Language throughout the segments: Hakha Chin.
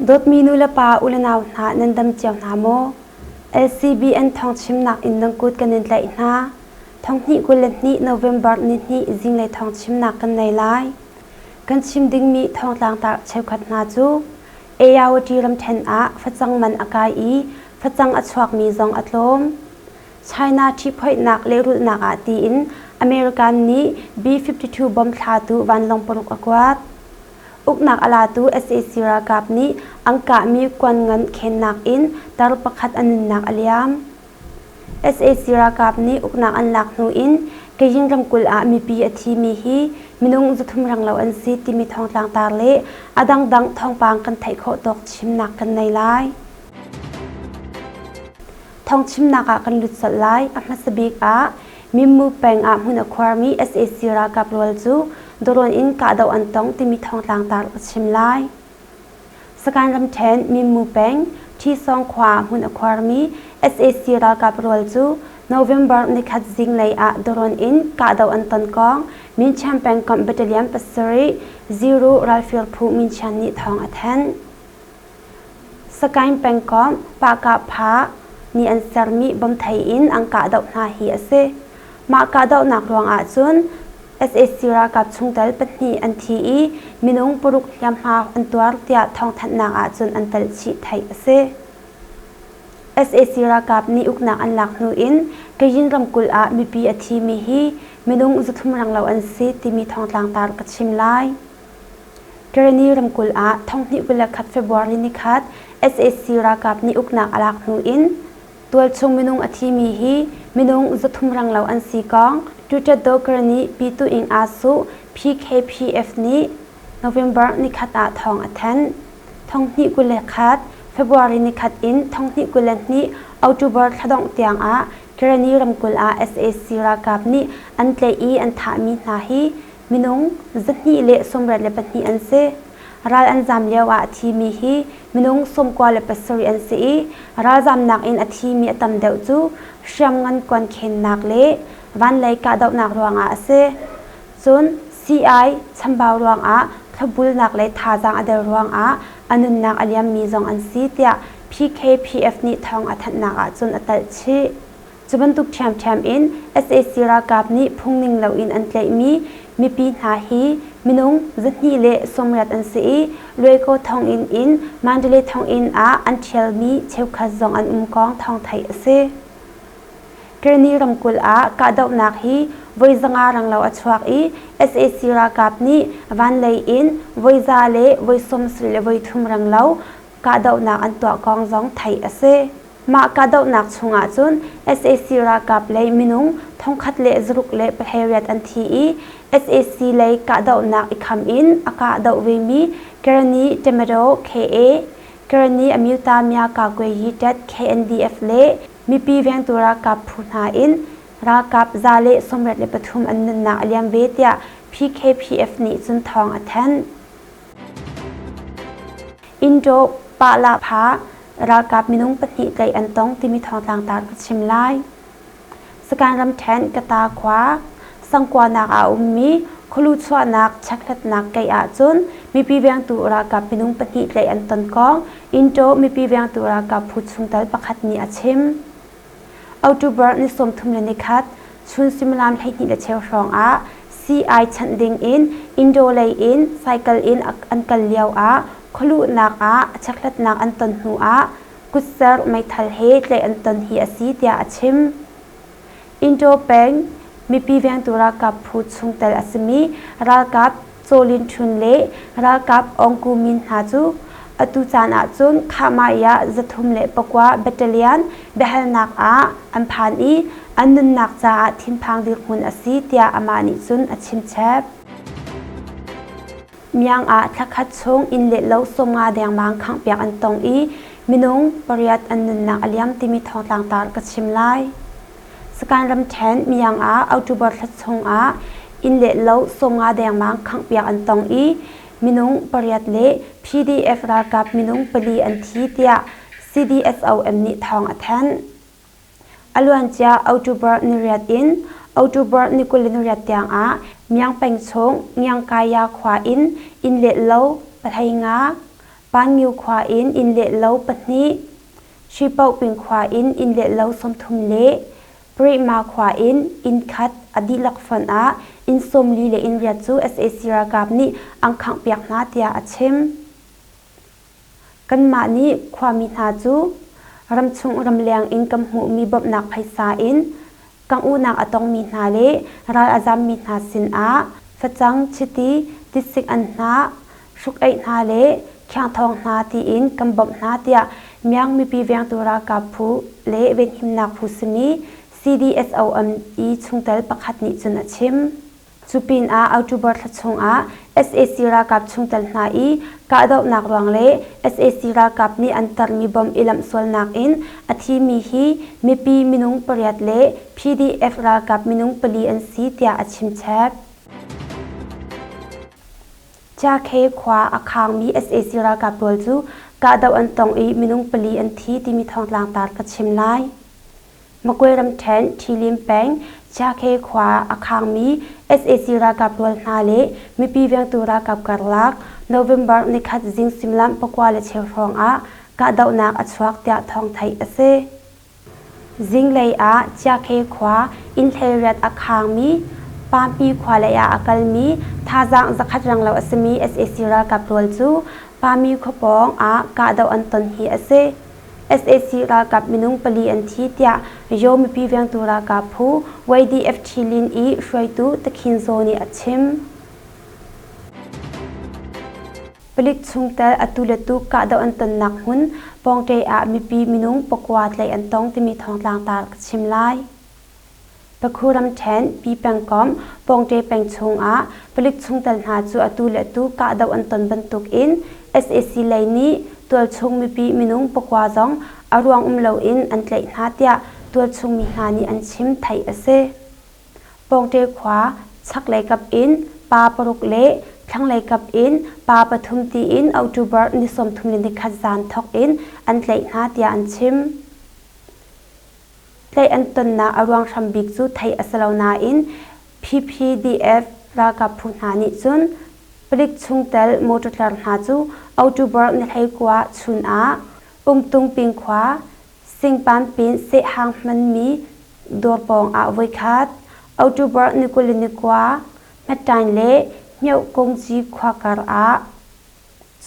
Dawtmi nu le pa u le nau hna nan dam cio hna maw? LCBN thawngchimnak in nan kut kan in tlaih hna. Thonghnih 22 November nihnih zinglei thawngchimnak kan nei lai. Kan chim dingmi thawngtlang tar cheukhat hna cu Ayawati ramṭhen ah facang man a kai i facang a chuakmi zong a tlawm. China ṭhihphoihnak lehrulhnak ah tiin American nih B-52 bomb thlatu vanlawng paruk a kuat. Uknak a latu sac ralkap nih an kahmi kuan ngan khennak in tar pakhat a nunnak a liam. Sac ralkap nih uknak an lak hnu in Kayin ramkulh ah mipi a thimi hi minung 300 renglo an si timi thawngtlang tar le a dangdang thawngpang kan theih khawh tawk chimnak kan nei lai. Thawngchimnak ah kan lut colh lai. A hmasa bik ah Mimmu peng ah hmun a khuarmi sac ralkap rual cu drone in kahdoh an tong timi thawngtlang tar ka chim lai. Sagaing ramṭhen Mimmu peng Ṭhisawng khua ah hmun a khuarmi sac ralkap rual cu November nikhat zinglei ah drone in kahdoh an ton kong Minchiam pengkomh battalion pasarih Zero ralfir phu Minchian nih thawng a thanh. Sagaing pengkomh Pahkahpha nih an sermi bomthei in an kahdoh hna hi a si. Mah kahdohnak ruangah cun sac ralkap chungtel pahnih an thi i minung paruk hliamhma an tuar tiah thawngthanhnak ahcun an telh chih theih a si. Sac ralkap nih uknak an lak hnu in Kayin ramkulh ah mipi a thimi hi minung 300 renglo an si timi thawngtlang tar ka chim lai. Karenni ramkulh ah thonghnih 21 February nikhat sac ralkap nih uknak a lak hnu in Tualchung minung a thimi hi minung 300 renglo an si kong Tutatdaw Karenni Pitu Ing Aa Suh PKPF nih November nikhat ah thawng a thanh. Thonghnih 21 February nikhat in thonghnih 22 October thladongh tiang ah Karenni ramkulh ah sac ralkap nih an tlaih i an thahmi hna hi minung 294 an si. Ral an zam lio ah a thimi hi minung 97 an si i ralzamnak in a thimi a tam deuh cu hriamngan kuankhennak le vanlei kahdohnak ruangah a si. Cun CI chambau ruangah thlopbulnak le thazaang a der ruangah a nunnak a liammi zong an si tiah PKPF nih thawng a thanhnak ahcun a telh chih. Cu bantuk ṭhiamṭhiam in sac ralkap nih phungning loin an tlaihmi mipi hna hi minung 280 an si i Luaikaw thonginn in Mandalay thonginn ah an ṭhialmi cheukhat zong an um kong thawng theih a si. Karenni ramkulh ah kahdohnak hi voi 500 renglo a chuak i sac ralkap nih vanlei in voi za le voi 73 renglo kahdohnak an tuah kong zong theih a si. Mah kahdohnak chungah cun sac ralkap lei minung 168 an thi i sac lei kahdohnak i kham in a kahdoh vemi Karenni Temadaw KA, Karenni Amyuta Mya Kakwe Tet KNDF le mipi vengtu ralkap phu hna in ralkap 183 an nunnak a liam ve tiah PKPF nih cun thawng a thanh. Indo Pah ralkap minung pahnih tlaih an tong timi thawngtlang tar ka chim lai. Sagaing ramṭhen Kata khua sangkuanak ah a ummi khualu chuahnak chekhlatnak keih ahcun mipi vengtu ralkap minung pahnih tlaih an ton kong Indo mipi vengtu ralkap phu chungtel pakhat nih a chim. October ni 31 chun suimilam 12 le cheu hrawng ah CI chanh ding in Indo lei in cycle in an kal lio ah khualuhnak ah chekhlatnak an ton hnu ah kutser meithal he tlaih an ton hi a si tiah a chim. Indo peng mipi vengtu ralkap phu chungtel a simi ralkap Cawlin Htun le ralkap Aung Ku Min hna cu atu caan ahcun Khahmai ah 309 battalion biahalnak ah an phan i an nunnak caah thinphang dirhmun a si tiah amah nih cun a chimchep. Myanmar ah thlakhat chung inn le lo 50 dengmang khanghpiak an tong i minung pariat an nunnak a liam timi thawngtlang tar ka chim lai. Sagaing ramṭhen Myanmar ah October thla chungah inn le lo 50 dengmang khanghpiak an tong i minung pariat le PDF ralkap minung pali an thi tiah CDSOM nih thawng a thanh. A luancia October niriat in October ni 28 tiangah Myanmar peng chung Ngiangkaya khua in inn le lo 15. Pangnyu khua in inn le lo pahnih, Hripohping khua in inn le lo 30 le Prihma khua in inn khat a dihlak fonh ah inn 40 le inn riat cu sac ralkap nih an khanghpiak hna tiah a chim. Kanmah nih khuami hna cu ramchung ramleng in kan hmuhmi bawmhnak phaisa in kangh-uhnak a tongmi hna le ral a zammi hna sinah facang, chiti, tisik anhnah, hruk-eih hna le khiangthawng hna tiin kan bawmh hna tiah Miang mipi vengtu ralkap phu le venhimnak phu simi CDSOM i chungtel pakhat nih cun a chim. Cu pinah October thla chungah sac ralkap chungtel hna i kahdohnak ruang le sac ralkap nih an tarmi bomb i lamhsualnak in a thimi hi mipi minung pariat le PDF ralkap minung pali an si tiah a chimchap. Chiakhe khua a khangmi sac ralkap pawl cu kahdoh an tong i minung pali an thi timi thawngtlang tar ka chim lai. Magwe ramṭhen Ṭhilim peng Chiakhe khua a khangmi sac ralkap rual hna le mipi vengtu ralkap karlak November nikhat zing suimilam 9:15 hrawng ah kahdohnak a chuak tiah thawng theih a si. Zinglei ah Chiakhe khua inn 18 a khangmi Pampi khua lei ah a kalmi thazaang zakhat renglo a simi sac ralkap rual cu Pami khua pawng ah kahdoh an ton hi a si. Sac ralkap minung pali an thi tiah Yaw mipi vengtu ralkap phu YDF Ṭhilin i hruaitu Takhin Zaw nih a chim. Palik chungtel atu le tu kahdoh an tonnak hmun pawngṭe ah mipi minung pakua tlaih an tong timi thawngtlang tar ka chim lai. Pakhu ramṭhen Pi pengkomh Pawngṭe peng chungah palik chungtel hna cu atu le atu kahdoh an ton bantukin sac lei nih tualchung mipi minung pakua zong a ruang um loin an tlaih hna tiah tualchung mi hna nih an chim theih a si. Pawngṭe khua chaklei kap in pa paruk le thlanglei kap in pa pathum tiin October ni 31 zan thawk in an tlaih hna tiah an chim. Tlaih an tonnak a ruang hram bik cu theih a si lo nain PPDF ralkap phu hna nih cun palik chungtel motor tlar hna cu October ni 19 chun ah Ungtung ping khua Singpan pin sehhang hmanmi dawr pawng ah voikhat, October ni 29 Hmetṭain le Hmiohkungci khua kar ah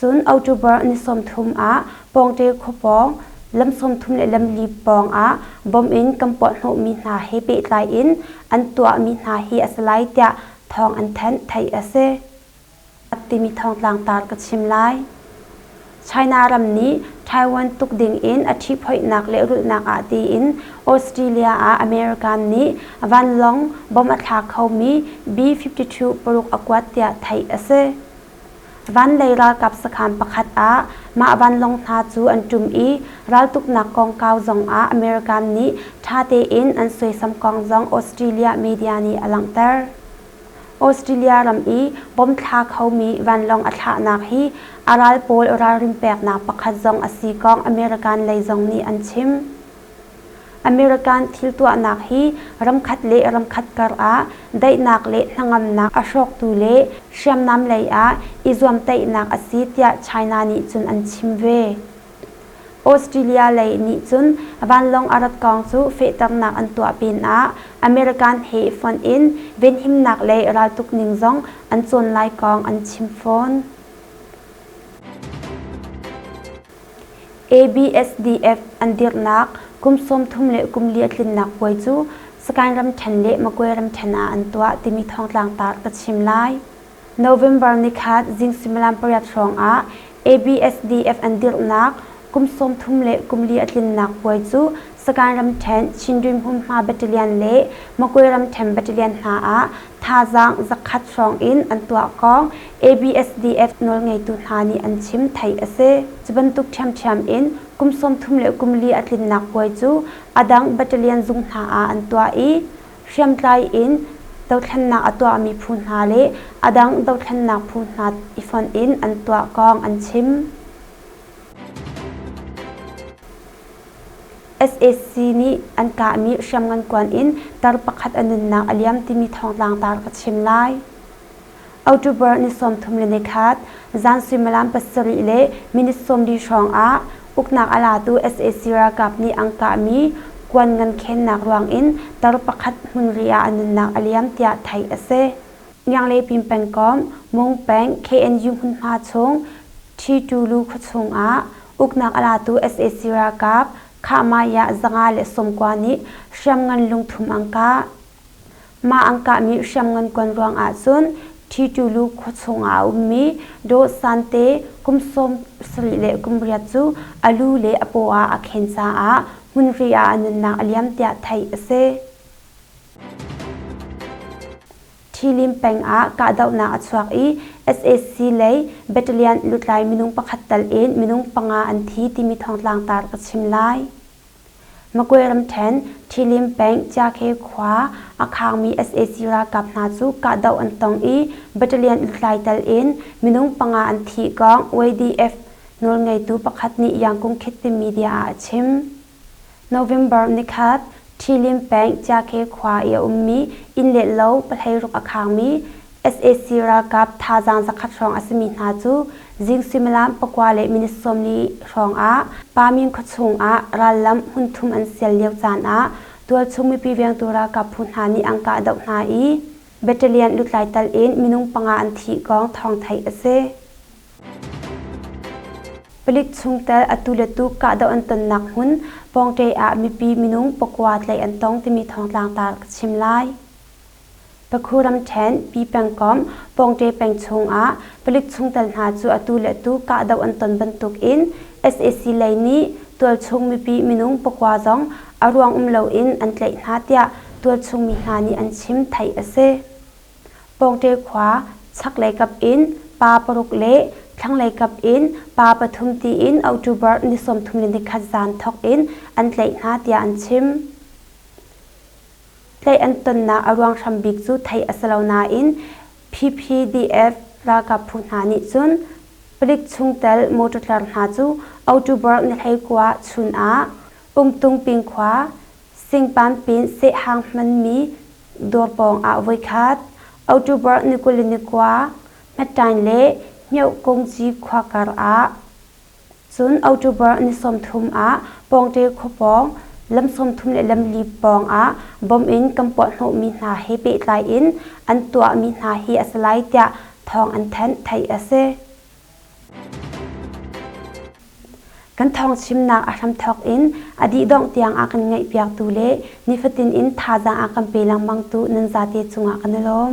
Cun October ni 30 ah Pawngṭe khua pawng lam 30 le lamli pawng ah bom in kan puahhnawhmi hna he pehtlai in an tuahmi hna hi a si lai tiah thawng an thanh theih a si. Timi thawngtlang tar ka chim lai. China ram nih Taiwan tuk ding in a ṭhihphoihnak lehrulhnak ah tiin Australia ah American nih vanlawng bom a thla khomi B-52 paruk a kuat tiah theih a si. Vanlei ralkap sakhan pakhat ah mah vanlawng hna cu an ṭum i raltuknak kongkau zongah American nih ṭha tein an suaisam kong zong Australia media nih a langhter. Australia ram i bom thla khomi vanlawng a thlahnak hi a ral pawl ralrin peknak pakhat zong a si kong American lei zong nih an chim. American thil tuahnak hi ramkhat le ramkhat kar ah daihnak le hnangamnak a hrawktu le hriamnam lei ah i zuamtaihnak a si tiah China nih cun an chim ve. Australia lei nih cun vanlawng a rat kong cu fehternak an tuah pinah American he i fonh in venhimnak le raltuk ning zong an cawn lai kong an chim fawn. ABSDF an dirhnak kum 34 a tlinnak puai cu Sagaing ramṭhen le Magwe ramṭhen ah an tuah timi thawngtlang tar ka chim lai. November nikhat zing suimilam pariat hrawng ah ABSDF an dirhnak kum 34 a tlinnak puai cu Sagaing ramṭhen Chindwin hmunhma battalion le Magwe ramṭhen battalion hna ah thazaang zakhat hrawng in an tuah kong ABSDF nawlngeitu hna nih an chim theih a si. Cu bantuk ṭhiamṭhiam in kum 34 a tlinnak puai cu a dang battalion zung hna ah an tuah i hriamtlai in dothlennak a tuahmi phu hna le a dang dothlennak phu hna i fonh in an tuah kong an chim. Sac nih an kahmi hriamngan kuan in tar pakhat a nunnak a liam timi thawngtlang tar ka chim lai. October ni 31 zan suimilam 7 le minute 40 hrawng ah uknak a latu sac ralkap nih an kahmi kuan ngan khennak ruangin tar pakhat hmunri ah a nunnak a liam tiah theih a si. Ngianglepin pengkomh, Mung peng, KNU hmunhma chung Ṭhi-Tulu khuachung ah uknak a latu sac ralkap Khahmaiah 190 nih hriamngan lungthum an kah. Mah an kahmi hriamngan kuan ruang ahcun Ṭhi-Tulu khuachung ah a ummi Daw San te kum 78 cu a lu le a paw ah a khen caah hmunri ah a nunnak a liam tiah theih a si. Ṭhilim peng ah kahdohnak a chuak i sac lei battalion lutlai minung pakhat tal in minung panga an thi timi thawngtlang tar ka chim lai. Magwe ramṭhen Ṭhilim peng Ciakhe khua a khangmi sac ralkap hna cu kahdoh an tong i battalion lutlai tal in minung panga an thih kong YDF nawlngeitu pakhat nih Yangkung Khit ti media ah a chim. November nikhat, Ṭhilim peng Ciakhe khua i a ummi inn le lo pahleiruk a khangmi sac ralkap thazaang zakhat hrawng a simi hna cu zing suimilam pakua le minute 40 hrawng ah Pamin khuachung ah rallam hmunthum an sial lio caan ah tualchung mipi vengtu ralkap phu hna nih an kahdoh hna i battalion lutlai tal in minung panga an thih kong thawng theih a si. Palik chungtel atu le tu kahdoh an tonnak hmun pawngṭe ah mipi minung pakua tlaih an tong timi thawngtlang tar ka chim lai. Pakhu ramṭhen Pi pengkomh pawngṭe peng chungah palik chungtel hna cu atu le tu kahdoh an ton bantukin sac lei nih tualchung mipi minung pakua zong a ruang um loin an tlaih hna tiah tualchung mi hna nih an chim theih a si. Pawngṭe khua chaklei kap in pa paruk le thlanglei kap in pa pathum tiin October ni 31 zan thawk in an tlaih hna tiah an chim. Tlaih an tonnak a ruang hram bik cu theih a si lo nain PPDF ralkap phu hna nih cun palik chungtel motor tlar hna cu October ni 19 chun ah Ungtung Ping khua Singpan pin sehhang hmanmi dawr pawng ah voikhat, October ni 29, Hmetṭain le Hmiohkungci khua kar ah, cun October ni 30 ah Pawngṭe khua pawng lam 30 le lamli pawng ah bom in kan puahhnawhmi hna he pehtlai in an tuahmi hna hi a si lai tiah thawng an thanh theih a si. Kan thawngchimnak a hramthawk in a dihdongh tiang a kan ngaihpiaktu le nifatin in thazaang a kan pe lengmangtu nan zate cungah kan i lawm.